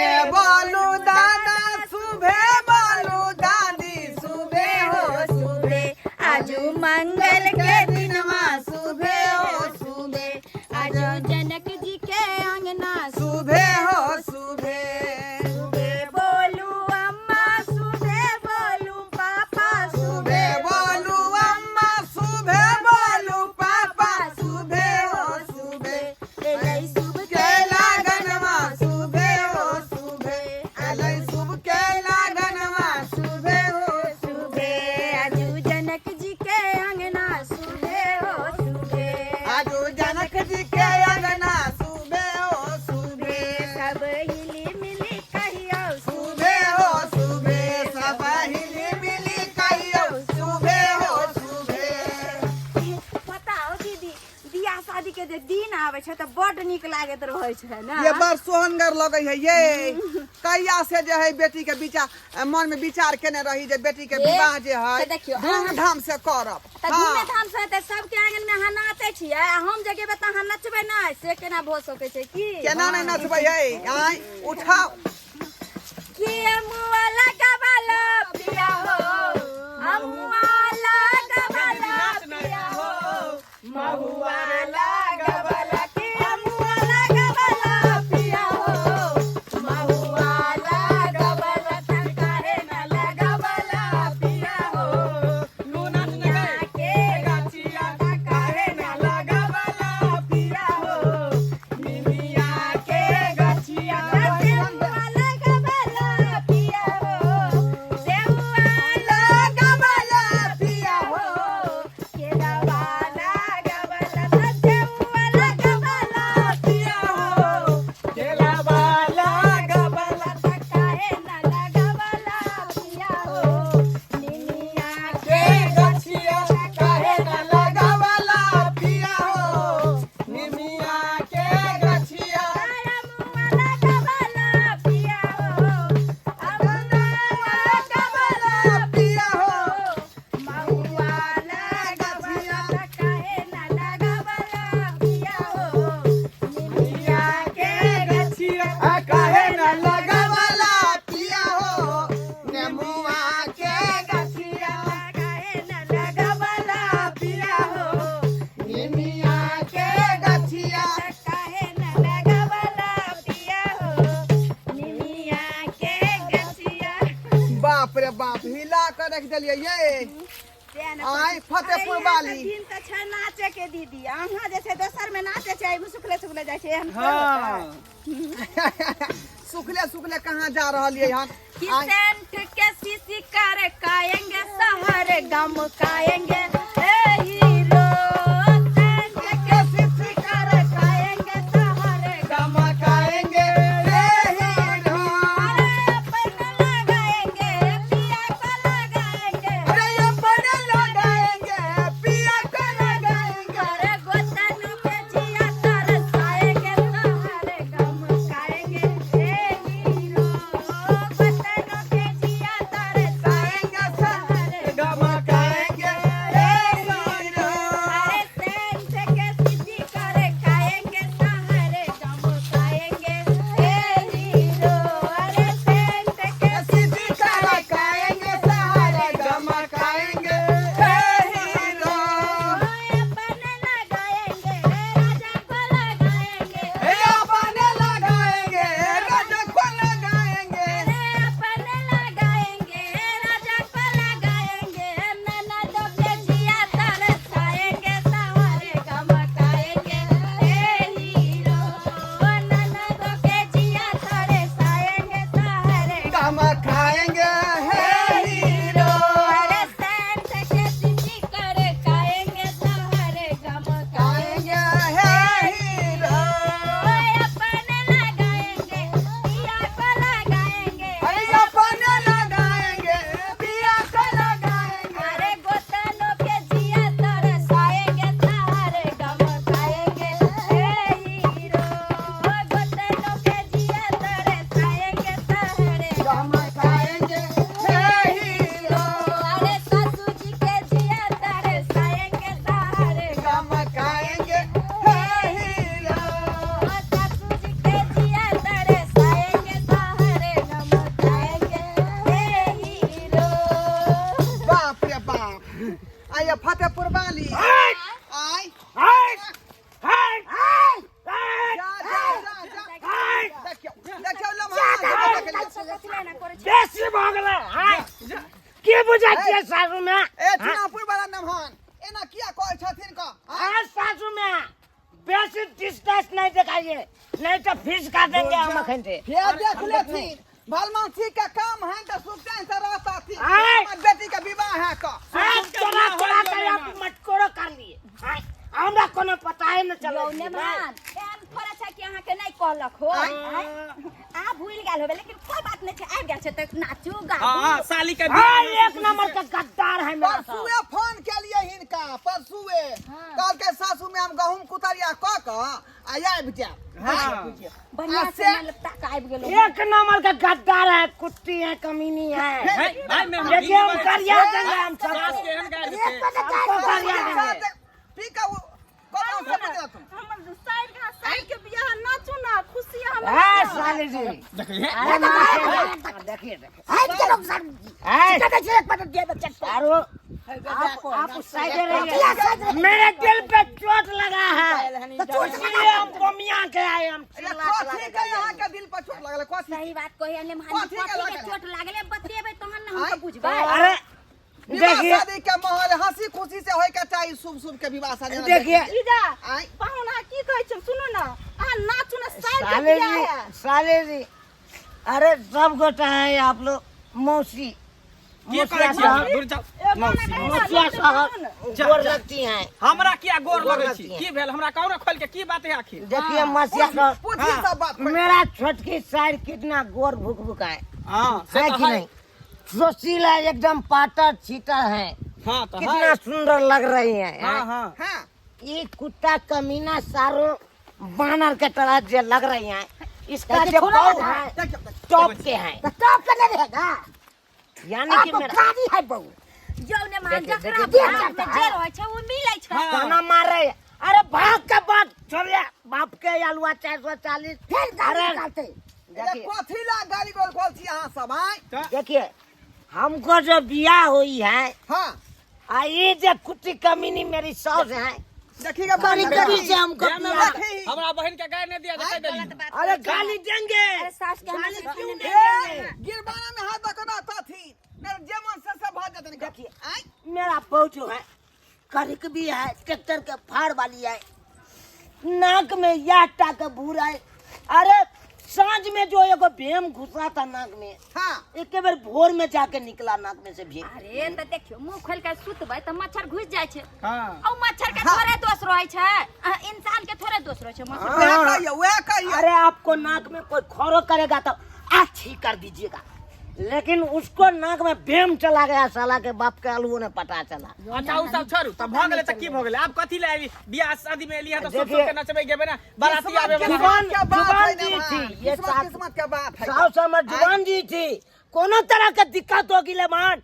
शुभे बोलू दादा, शुभे बोलू दादी, शुभे हो शुभे। आजू मंगल के दिनवा शुभे हो शुभे। आजू जनक जी के अंगना शुभे हो शुभे। शुभे बोलू अम्मा, शुभे बोलू पापा, शुभे बोलू अम्मा, शुभे बोलू पापा, शुभे हो शुभे। एलै शुभ के लगनवा शुभे हो शुभे। एलै शुभ के लगनवा शुभे हो शुभे। आजू जनक जी के अंगना शुभे हो शुभे। आजू जनक जी के अंगना शुभे हो शुभे। सब हिली मिली कहियो शुभे हो शुभे। सब हिली मिली कहियो शुभे हो शुभे। पता हो दीदी, बियाह शादी के जे दिन आबै छै तऽ बड्ड नीक लागैत रहै छै ने। ये बड़ सोहनगर लगै है ये। कहिया से जे है बेटी के विचार मन में विचार केने रही जे बेटी के ये, विवाह जे है तऽ देखियौ, धूमधाम से करब। तऽ हाँ। धूमे धाम से हेतै, सबके आंगन में अहाँ नाचै छियै आ हम जे गेबै तऽ अहाँ नचबै नहि, से केना भऽ सकै छै की? केना नहि नचबै है? आँय, उठाओ। कि अमुआ लगबल पिया हो, अमुआ लगबल पिया हो, महुआ लगबल, कि अमुआ लगबल पिया हो, महुआ लगबल, त काहे न लगबल पिया हो, दुनिया के गाछिया काहे न लगबल पिया हो, निमिया के गाछिया। सेहुआ लगबल पिया हो, सेहुआ लगबल पिया हो, केलवा लगबल, सेहुआ लगबल पिया हो, केलावा लगबल, त काहे न लगबल पिया हो, निमिया के गछिया काहे न लगबल पिया हो, निमिया के गछिया। अमुआ लगबल पिया हो, अमुआ लगबल पिया हो, महुआ लगबल, त काहे न लगबल पिया हो, निमिया के गछिया काहे न लगबल पिया हो, नेमुआ के गछिया काहे न लगबल पिया हो, निमिया के गछिया काहे न लगबल पिया हो, निमिया के गछिया। बाप रे बाप, हिला कर रख देलियै ये। आँय, फतेहपुर अरे, वाली। इएह तऽ दिन तऽ छै नाचे के दीदी। अहाँ जे छै दोसर में नाचे छै, एहिमे सुखले सुखले जाइ छै, एहन थोड़े हाँ। होतै। सुखले सुखले कहाँ जा रहल ये हन? कि आँय, सेंट के सीसी कर काएंगे शहर गम काएंगे ए हीरो, सेंट के सीसी कर काएंगे शहर गम गमकाएंगे रे हीरो। अरे अपन लगाएंगे पिया को लगाएंगे। अरे अपन लगाएंगे पिया को लगाएंगे। अरे गोतन के जिया तरसाएंगे शहर गम काएंगे ए हीरो, गोतन के जिया तरसाएंगे शहर गमकाएंगे रे कथी ले एना करै छै? बेसी भऽ गेलै आँय की बुझै छियै सासु में? ए चुनापुर वाला नमहन एना किया कहै छथिन क आँय? आज सासु में बेसी डिस्टेंस नहीं दिखाइए, नहीं तो फीस काट देंगे हम अखन से। फेर देख लेथिन भलमानसी के काम है तो सुख चैन से रहता आँय? हमर बेटी के विवाह है क आज चोरा चोरा कर आप मटकोरो कर लिए। आँय, हमरा कोनो पता ही न चलो। यौ नेमान, एहन थोड़ा छै कि अहाँके नहि कहलक हो। आँय? अहाँ भूलि गेल होबै, लेकिन कोई बात नहि छै, आबि गेल छै तऽ नाचू गाबू। हाँ साली के हाँ, एक नंबर का गद्दार है मेरा सास। परसुए फोन केलिए हिनका परसुए। कहलकै सासू में हम गहूम कुतरिया क क आ आबि जायब। हाँ। बढ़िया आ से से- मतलब ताक आबि गेलो। एक नंबर का गद्दार है, कुत्ती है, कमीनी है। भाई मैं देखिए हम करिया देंगे हम सास सबको। के एहन गारि देतै। सबको करिया देंगे। पी के कतौ से बुझल तुम। हमर साइड के साइड के बियाह नाचू ना खुशी हमर। हाँ साली जी, देखिए अरे देखिए देखिए, सारो आप उस साइड रहिए, मेरे दिल पे चोट लगा है, इसलिए हम बमिया के आए हम। अरे कथी के यहाँ के दिल पर चोट लगल कथी? सही बात कही ने कथी के कथी के लागल? चोट लागले बतेबै तहन ने हम बुझबै। अरे विवाह देखिए शादी के माहौल हंसी खुशी से होय के चाही, शुभ शुभ के विवाह शादी। देखिए जीजा आँय? पाहुन अहाँ की कहै छी? सुनू ना, अहाँ नाचू ना, साइड के साले बियाह जी है। साले जी, अरे सब गोटा है आप लोग मौसी की करै छी अहाँ? दूर जाउ। एगो मौसी, ने मौसिया साहब गोर लगती हैं। हमरा किया गोर गोर लगै छी? लगती है। की भेल हमरा? कहू ने खोल के की बात है आखिर। देखिए मौसिया साहब, पूछी सब बात। मेरा छोटकी साइड कितना गोर भुक भुक है। हाँ से है तऽ कि है। नहीं? सुशील है एकदम, पाटर छीटर है। हाँ तऽ कितना है। सुंदर लग रही है। हाँ हाँ। हाँ ये कुत्ता कमीना सारो बानर के तरह जो लग रही है, इसका जो बहू है देखियो देखियो। टॉप के है। टॉप के नहीं रहेगा यानी कि आपको मेरा गाड़ी है बहू। जौ ने मान देखिए, जकरा देखिए, भाग में जे रहै छै ओ मिलै छै। हाँ। ताना मार रहे हैं। अरे भाग के बात छोड़िए, बाप के आलुआ 440 फिर गाड़ी अरे निकालते। अरे देखिए कथी ला गाली गोल खोल छी अहाँ सब आँय? देखिए हमको जो बियाह हुई है हाँ आ ये जो कुत्ती कमीनी मेरी सास है, देखी के बारी कभी से हमको हे बियाह देखी। हमरा बहिन के गाय नहि दिया जे कहि देली। अरे गाली देंगे। अरे सास के हमरा गाली क्यों नहीं देंगे? ए, गिरबाना में हाथ दऽ कऽ रहतथिन मेरे जे मन से सब भऽ जेतनि। देखिए। आँय? मेरा बहू जो है करिक भी है, ट्रैक्टर के फाड़ वाली है, नाक में याटा के भूर है। अरे साँझ में जो एगो भीम घुसा था नाक में, हाँ एक बेर भोर में जाके निकला नाक में से भीम। अरे तऽ देखियौ मुंह खोलि के सुतबै तऽ मच्छर घुसि जाइ छै। हाँ आ मच्छर के थोड़े दोष रहै छै, आ इंसान के थोड़े दोष रहै छै मच्छर। वएह कहियौ वएह कहियौ। अरे आपको नाक में कोई खोरो करेगा तो अच्छी कर दीजिएगा, लेकिन उसको नाक में भीम चला गया, साला के बाप के आलू ने पता चला। अच्छा उ सब छोड़ू, तऽ भऽ गेलै तऽ की भऽ गेलै? आब कथी लए एली? बियाह शादी में एली हँ तऽ सब देखिए। सबके नचबै गेबै ने, बाराती आबे वाला है। जुबान के बात जुबान है दी ना थी ये किस्मत साथ किस्मत के बात है। साव समझ जुबान दी थी, कोनो तरह के दिक्कत होगी लेमान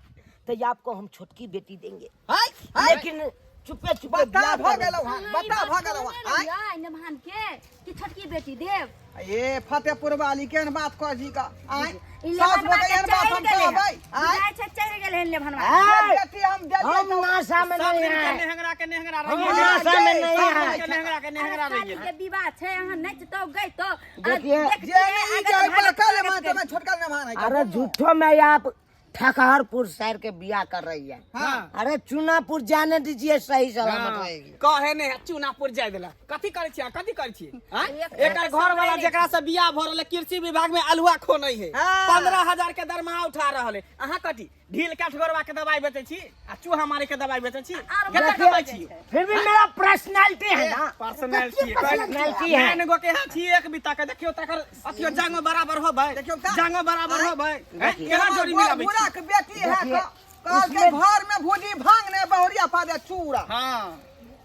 तो ये आपको हम छोटकी बेटी देंगे। आँय आँय लेकिन चुपे चुपे बता बियाह भऽ कर गेलौ हँ, बता भऽ गेलौ हँ। आँय? आँय नमहान के कि छोटकी बेटी देव। ए फतेहपुर वाली केहन बात कह जी का आँय? ई सास लेभनवा भऽ के एहन बात चलि हम गेलै हन। कहबै आँय? बुझाइ छै चलि गेलै हन लेभनवा। आँय, बेटी हम देलियै हम तऽ नाशा में सब नहीं दिन के है, नेहंगरा के नेहंगरा हम रहि गेलै। नाशा में नहीं सब है। दिन के नेहंगरा के नेहंगरा रहि साली गेलै। के विवाह छै, अहाँ नचतो गैतो आ देखिए, जे नहि ई जे बड़का लेमान तऽ छोटका लेमान है। अरे झूठो में आप ठकहरपुर शहर के बियाह कर रही है। हाँ। अरे चुनापुर जाने दीजिए, सही सलामत रहेगी। कहे नहि चूनापुर जाय देला। कथी करै छी अहाँ? कथी करै छी आँय? एक एकर घर वाला जेकरा से बियाह भऽ रहल है, कृषि विभाग में अलुआ खोनै है, हाँ। 15,000 के दरमाहा उठा रहल है। अहाँ कथी ढील काठगोरवा के दवाई बेचै छी आ चूहा मारे के दवाई बेचै छी? आर कते कमाइ छी? फिर भी मेरा पर्सनालिटी है ना, पर्सनैलिटी पर्सनालिटी है। नाइन गो के यहाँ छी एक बीता के देखियो तकर अथियो जांगो बराबर होबै। देखियौ तऽ। जांगो बराबर होबै हैं? केना जोड़ी मिलाबै छी? बुढ़ा के बेटी है देखिए, कहल के इसमें- घर में भूजी भांग ने बहुरिया पादे चूड़ा। हाँ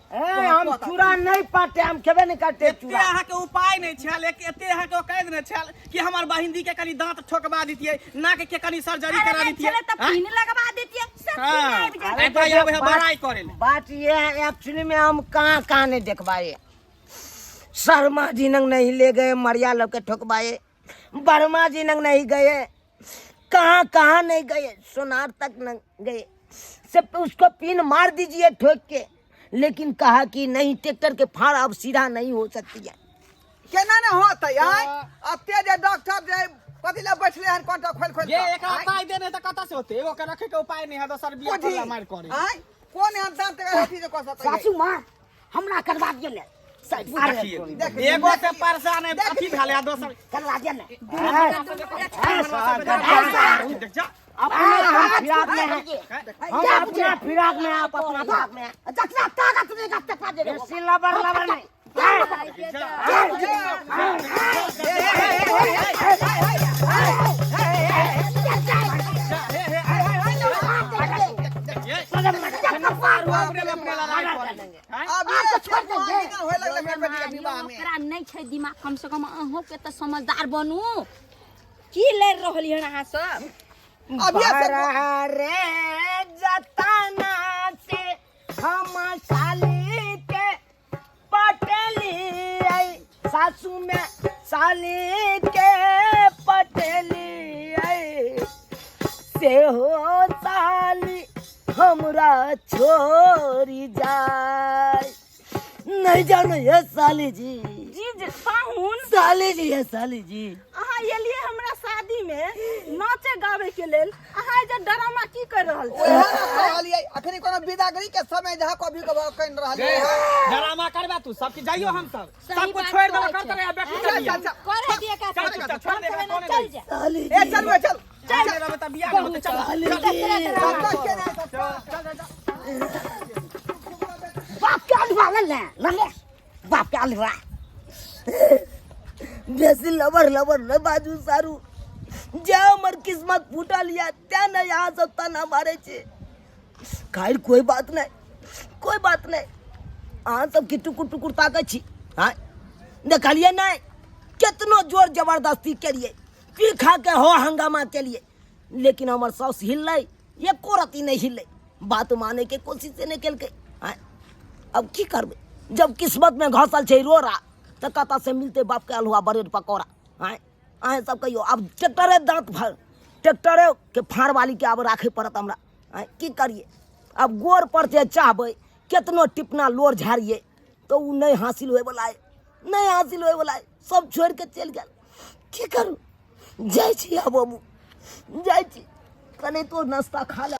ए, हम चूड़ा नहीं पाते, हम खेबे नहीं करते एते चूड़ा। अहाँके उपाय नहि छल, एक एते अहाँके औकात नहि छल कि हमर बहिन के कनी दांत ठोकबा दितियै, नाक के कनी सर्जरी अरे करा नहि दितियै। छलै तऽ हाँ? पिन लगवा देतियै, सब पिन हाँ। आबि जेतै। अरे भाई, आबै है बड़ाई करे ले। बात ये है एक्चुअली में हम कहाँ कहाँ नहीं देखवाए, शर्मा जी नंग नहीं ले गए, मरिया लोग के ठोकवाए, वर्मा जी नंग नहीं गए, कहाँ कहाँ नहीं गए, सोनार तक न गए, सब उसको पिन मार दीजिए ठोक के, लेकिन कहा कि नहीं ट्रैक्टर के फाड़ अब सीधा नहीं हो सकती है। केना ने होतै आँय? एते जे डॉक्टर जे कथी ला बैठले हन कोंटा खोल खोल ये एकरा पाई देने त कतऽ से होते एगो के रखे के उपाय नहीं है दोसर बियाह करला मार करे आय कोन एहन दांत के अथी जे कऽ सकै सासू माँ हमरा करवा दिअ ने देखिए देख एगो से परेशान है अथी भेल आ दोसर करवा दिअ ने देख जा अपने हम फिराक में हैं हम अपना फिराक में आप अपना फिराक में हैं जतना ताकत देगा तकरा दे बेसी लबर लबर नहीं अपने अपने लड़ाई करे हैं? अभी आप छोड़ देंगे। होए लगले बेटा बेटी के विवाह में ओकरा नहीं छै दिमाग कम से कम अहूँ के तऽ समझदार बनू की लड़ रहली हन अहाँ सब अभी से रे जतना से हम साली के पटेली आई सासू में साली के पटेली आई से हो साली हमरा छोड़ी जाए नहीं जानो ये साली जी जी जी पाहुन साली जी ये साली जी अहाँ एलियै हमरा शादी में नाचे गावे के लेल अहाँ जे ड्रामा की कर रहल छी ओएह ने कहलियै अखनी कोनो विदागरी के समय जहाँ कभी कभी कहि रहलियै रे, ड्रामा करबा तू सबके जाइयो हम सब सही सबको बात छोड़ देबा कहै करते छै। रहे बेटी चल के चल चल करे दिए का चल चल छोड़ दे कोने चल जा साली ए चल बे चल चल देबे त बियाह होते चल साली जी चल के नहीं सब चल चल बाप के अलुआ ले ले ले बाप के अलुआ बेसी लबर लबर न बाजू सारू जे हमर किस्मत फूटल या तें ने यहाँ सब ताना मारे छे खैर कोई बात नहीं कोई बात नहीं अहाँ सब की टुकुर टुकुर ताकै छी हाँ देखलियै नहि केतनो जोर जबरदस्ती केलियै पी खा के हो हंगामा केलियै लेकिन हमर साउस हिललै एको रत्ती नहि हिललै बात माने के कोशिश नहि केलकै आँय अब की करबै जब किस्मत में घसल छै रोड़ा तऽ कतऽ से मिलतै बापके अल्हुआ ब्रेड पकौड़ा आँय अहाँ सब कहियो आब ट्रैक्टरे दाँत भर ट्रैक्टरे के फाड़ वाली के आब राखै पड़त हमरा आँय की करियै आब गोर पर जे चाहबै केतनो टिपना लोर झाड़ियै तऽ ओ नहि हासिल होइवला अइ नहि हासिल होइवला अइ सब छोड़ि कऽ चलि गेल की करू जाइ छी आब हमहूँ जाइ छी कनि तो नाश्ता खा ले।